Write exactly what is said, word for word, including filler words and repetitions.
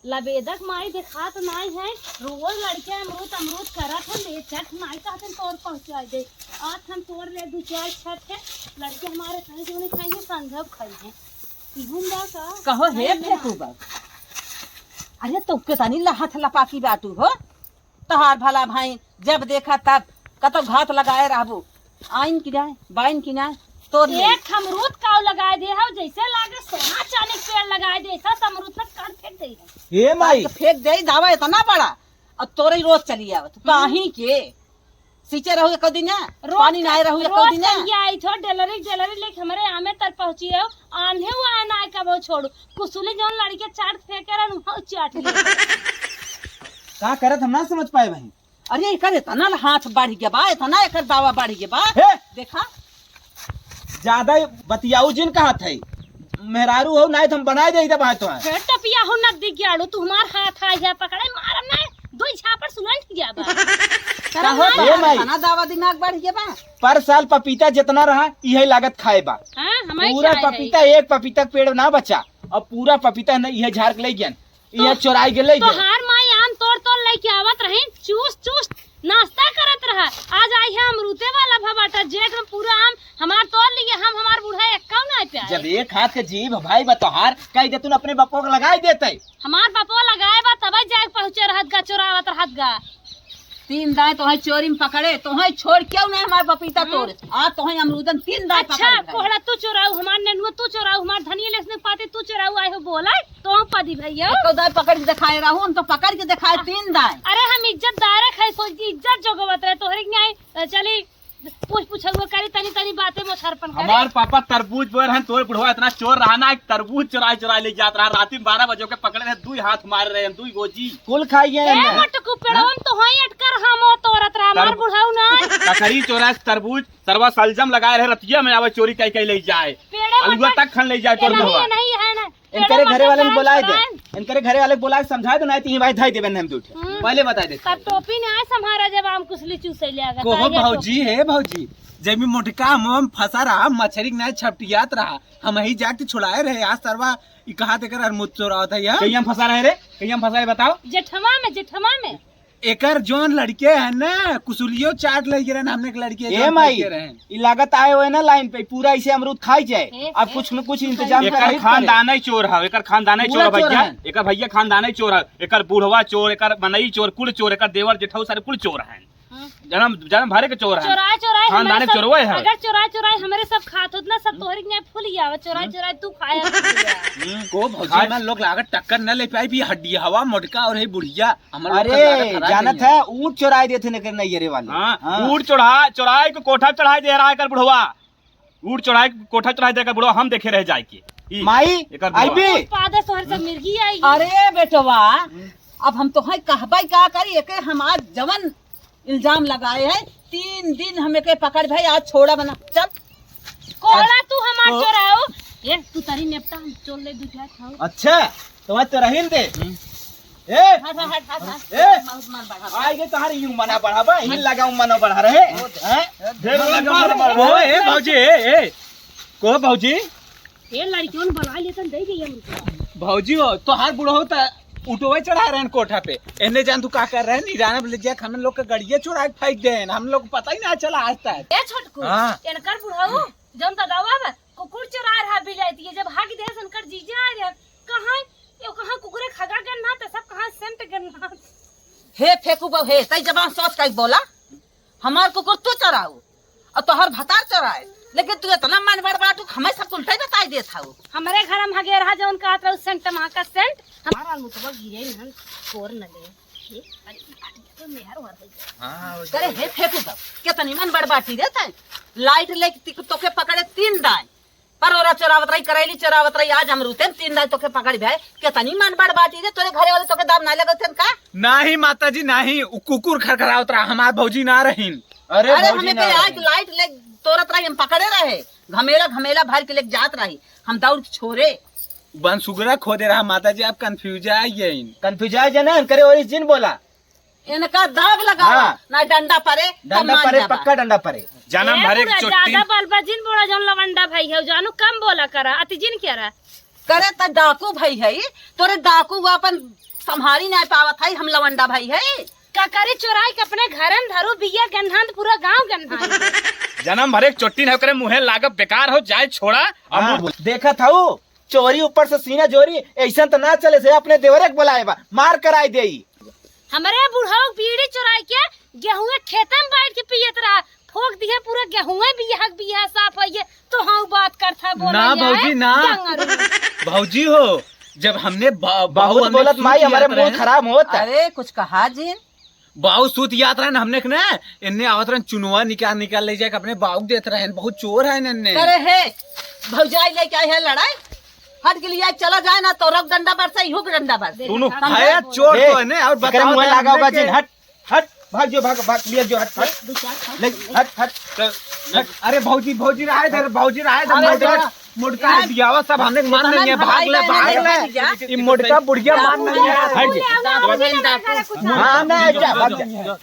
लबेदक माई देखात नाई है, रोज लड़के अमरूद, अमरूद करत है, ले चट माई कहत है तोड़ पहुँचाइ दे। आज हम तोड़ ले दू चार छठ है, लड़के हमारे कहीं जो नहीं खाई है, संझब खाई है। घूम जा का? कहो हे अरे फेंकू बा। अरे तो के तनी लहत लपाकी बाटू हो। तोहार भला भाई जब देखा तब कतो घात लगाए रहबू। आइन कि नाय, बाइन कि नाय, तोड़ ले। एक अमरूद काव लगाए दे हो, जैसे लागे सोना चांदी के पेड़ लगाए दे, ऐसा अमरूद में काट फेंक दे है। हे माई। काट के फेंक दे, दावा इतना बड़ा, और तोरे ही रोज चली आवत। हम्म। काहीं के? सींचे रहू एको दिन, रोज पानी क-, नाय रहू एको रोज दिन। कहिया आई थो, डेलरी, डेलरी लेके हमरे आमे तर पहुँची हो, आन्हे हुआ है ना कबो छोड़ू। कुसुली जौन लड़के चाट फेंके रहन, वहाँ चाट ले। का करत हम ना समझ पाए भाई। अरे, एकर इतना ल हाथ बढ़ गया बा, इतना एकर दावा बढ़ गया बा। हे! देखा। ज्यादा बतियाऊ जिन कहत है। मेहरारू हो, नाय तो हम बनाए दे इधर बात तो है। हे टपिया हो नकदी ग्याड़ू, तू हमार हाथ आई है पकड़े, मारम ना, दो झापड़ सुलंट गया बा। कहो, ए माई। इतना दावा दिमाग बढ़ गया बा। पर साल पपीता जितना रहा, इहे लागत खाए बा। हाँ, हमारे पूरा खाए है। पपीता, एक पपीता के पेड़ ना बचा, और पूरा पपीता न इहे झाड़ के ले गयन। इहे तो चोराई के ले गए। तोहार माई आम तोड़ तोड़ लेके आवत रही, चूस चूस नाश्ता करत रहा। आज आई है अमरूदे वाला भबाटा, जेठ में पूरा आम हमार तोड़ लिए, हम हमार बूढ़ा एक्का ना प्याए। जब एक हाथ के जीभ भाई बा तोहार, कह दे तू अपने बपो के लगाई देते। हमार बपो लगाए बा तबे जाए पहुँचे रहत गा, चोरावत रहत गा। तीन दाएँ तोहई चोरी में पकड़े, तोहई छोड़ केहू नाहीं हमार पपीता हम्म। तोड़े। आ तोहई अमरूदन तीन दाएँ अच्छा, पकड़ गए। कोहड़ा तू चोराऊ, हमार नेनुआ तू चोराऊ, हमार धनिया लहसुन के पाती तू चोराऊ, आए हो बोला, तो हम पदी भैया। एको दाएँ पकड़ के दिखाए रहू, हम तो पकड़ के दिखाए तीन दाएँ। अरे हम इज्जतदार है, खाई सोच के इज्जत जोगवत रहे, तोहरे के आई, अ, चली पूछ पूछा हुआ करी, तनी तनी बातें मोछरपन करे। हमार पापा तरबूज बोए रहन, तोर बुढ़वा इतना चोर रहा ना, एक तरबूज चुराए चुराए ले जात रहा, राती में बारह बजे के पकड़े रहे, दुई हाथ मारे रहे, दुई गोजी। कुल खाई गए ए हैं। मोटकू पेड़वा में तो होई अटकर हमो तोरत रहा, हमार तर-, बुढ़ऊ ना। ककरी चोरा तरबूज, सरवा सलजम लगाए रहे, रतिया में आवे चोरी कई कई ले जाए। पेड़े अलुआ मटक तक खन ले जाए ये तोर नहीं, बुढ़वा। ये नहीं है ना। इनकरे पेड़े घरे वाले मटक ने बुलाए दे। चुराए। इनकरे घरे वाले के बुलाए के समझाए दो, नहीं तो यहीं भाई धाई देबे हम दे उठे। हम्म। पहले बताए देते। तब टोपी ना आए संभारा जब आम कुसली चूसे ले आगा। कोहो ताई भौजी, हे भौजी, जब ई मोटका हम फंसा रहा, मछरी के नाय छपटियात रहा, हम ही जाके छुड़ाए रहे। आज सरवा ई कहा देकर अरमुद चोरावत है यहाँ। कहीं हम फंसा रहे रे? कहीं हम फंसा रहे बताओ? जेठवा में, जेठवा में। एकर जौन लड़के हैं ना, कुसुलियो चाट ले गिरन, हमने के लड़के ए जौन माई, लड़के रहे। ई लागत आए हुए ना लाइन पे, पूरा इसे अमरूद खाई जाए। ए, अब ए, कुछ न कुछ तू इंतजाम सही एकर करही पड़े। खानदान ही चोर है, एकर खानदान ही पूरा चोर है चोर भैया, है। एकर भैया खानदान ही चोर है, एकर बूढ़वा चोर, एकर मनई चोर, कुल चोर, एकर देवर जेठऊ सारे कुल चोर हैं। हाँ। जन्म, जन्म भरे के चोर हैं। चोराए, चोराए खानदान हमारे के सब, चोरवे है। अगर चोराए, चोराए हमारे सब खात होत ना, सब तोहरे के यहाँ फूल गया, चोराए, हम्म। चोराए तू खाया। हम्म, को भौजी खाए। मान लोग लागत टक्कर न ले पाई भी हड्डी हवा मोटका और है बुढ़िया। हमर लोग अरे, का लागत खराब जानत नहीं है। है, ऊँट चोराए देथे न कर नैहरे वाले। हाँ, हाँ। ऊँट चोरा, चोराए को कोठा चढ़ाए दे रहा है कर बुढ़वा। ऊँट चोराए को कोठा चढ़ाए दे कर बुढ़वा, हम देखे रह जाए के। ई, माई, एकर आई बुढ़वा। भी। पादे सोहर से मिर्गी आई। अरे बेटवा, अब हम तोहई कहबई का करी, एके हम आज जवन इल्जाम लगाए है, तीन दिन हम एके पकड़ भाई, आज छोड़ा बना। चल। कोहड़ा तू हमार को- चोराओ। ए, तू तरी नेपटा, हम चोर ले दू चार खाओ। अच्छा, तो आज तो रहीन दे। हम्म। ए, हट, हट, हट, हट, हट। ए, मत मार बढ़ा। आइ गए तोहार यूं मना बढ़ाबा, ही लगा मनो बढ़ा रहे। हैं? ढेर लगा मनो बढ़ा। ओ, ए, भौजी, ए, ए। को भौजी? ए, लड़कियों ने बुला लेतन, दे गई हमको। भौजी हो, तोहार बुढ़ऊ त उठवे चढ़ा रहन कोठा पे। एने जान तू का कर रहन, ईरान ले जाके हम लोग के गड़िया चुरा के फेंक देन। हम लोग को पता ही ना चला आज तक। ए छोटकू, हाँ। इनकर बुढ़ऊ, जौन ददावा बा, कुकुर चुरा रहा बिलायती, जब हग दे से इनकर जीजा आ रहे, कहाँ, यो कहाँ कुकुरे खगा गन ना, त सब कहाँ सेंट गन ना। हे फेंकू बहू, हे, तई जबान सोच के बोला। हमार कुकुर तू चराऊ और तोहर भतार चराए, लेकिन तू इतना मन बड़ बाटू, हमें सब उल्टा ही बताई देत हऊ। हमरे घर में हगे रहा जौन कहत रहू सेंट, माँ का सेंट। हमारा मुतवा गिरे नहीं, कोर न ले। हे, अरे, अरे, तो मेहर हुआ भाई। हाँ, वो करे, हे फेंकू बहू, कितनी मन बड़ बाटी रे तै। लाइट लेके ती-, तोके पकड़े तीन दाएं। परोरा चोरावत रही, करैली चोरावत रही, आज अमरूदे में तीन दाई तोके पकड़ भे। केतनी मन बड़ बाटी रे, तोरे घरे वाले तोके दाब नाहीं लगौथेन का? नाहीं माता जी, नाहीं, उ कुकुर खरखरावत रहा, हमार भौजी ना रहीन। अरे अरे भौजी हमें ना के रहीन। आज लाइट ले तोरत रही, हम पकड़े रहे, घमेला घमेला भर के लेके जात रही, हम दौड़ के छोरे। बनसुगरा खोदे रहा माता जी, आप confuse आ गइन। Confuse आ जाना, करे ओरिजिन बोला। इनका दाग लगावा, हाँ। ना डंडा परे, डंडा परे, पक्का डंडा परे। जनम ए भरे बुढ़ा, चोटी। ज्यादा बलबा जिन बुढ़ा, जौन लवंडा भाई है, जानू कम बोला करा, अति जिन करा। करे त डाकू भई है, तोरे डाकू वो अपन संभारी नाहीं पावत है, हम लवंडा भई है। का करी, चोराई के अपने घरन धरू, बिया गन्हान पूरा गाँव गन्हान। जनम भर एक चोटी नहीं करे, मुँहे लागब बेकार हो जाए, छोड़ा। अब हाँ, मुँह देखत हऊ, चोरी ऊपर से सीना जोरी, ऐसन त ना चले से अपने देवरे के बुलाए बा, मार कराई देई। हमरे बुढ़ऊ बीड़ी चोराई के गेहूं खेते में बैठ के पियत रहा, ठोक दिहे पूरा गेहूं बिया के बिया साफ होइए, तो हाँ बात करत है, बोला ना ये भौजी, ना। डंगर। भौजी हो, जब हमने बा-, बहुत बाबू हमने बोलत सूत माई, हमारे याद मूड रहे। खराब होत है। अरे कुछ कहा जिन। बाबू सूत याद रहे ना, हमने के ना, इन्ने आवत रहन चुनवा निकाल निकाल ले जाके अपने बाबू के देत रहन, बहुत चोर है इन्ने। अरे हे, भौजाई लेके आई है लड़ाई, हट के लिए चला जाए ना, तोरो डंडा बरसे, इहू के डंडा बरसे। दोनों। है चोर ए, तो है ने, और एकरे बताओ मुँह ना, लगा होगा हमने जिन, के हट, हट, भाग जो, भाग, भाग, लिया जो, हट, हट, ले, हट, हट, हट। अरे भौजी, भौजी रहे दे, भौजी रहे दे, अरे मोटका, जरा मोटका बियावा सब हमने के मान नहीं है, भाग ले, भाग ले। ये मोटका बुढ़िया मान नहीं है। हट जा। हाँ, नहीं, जा, भाग जा।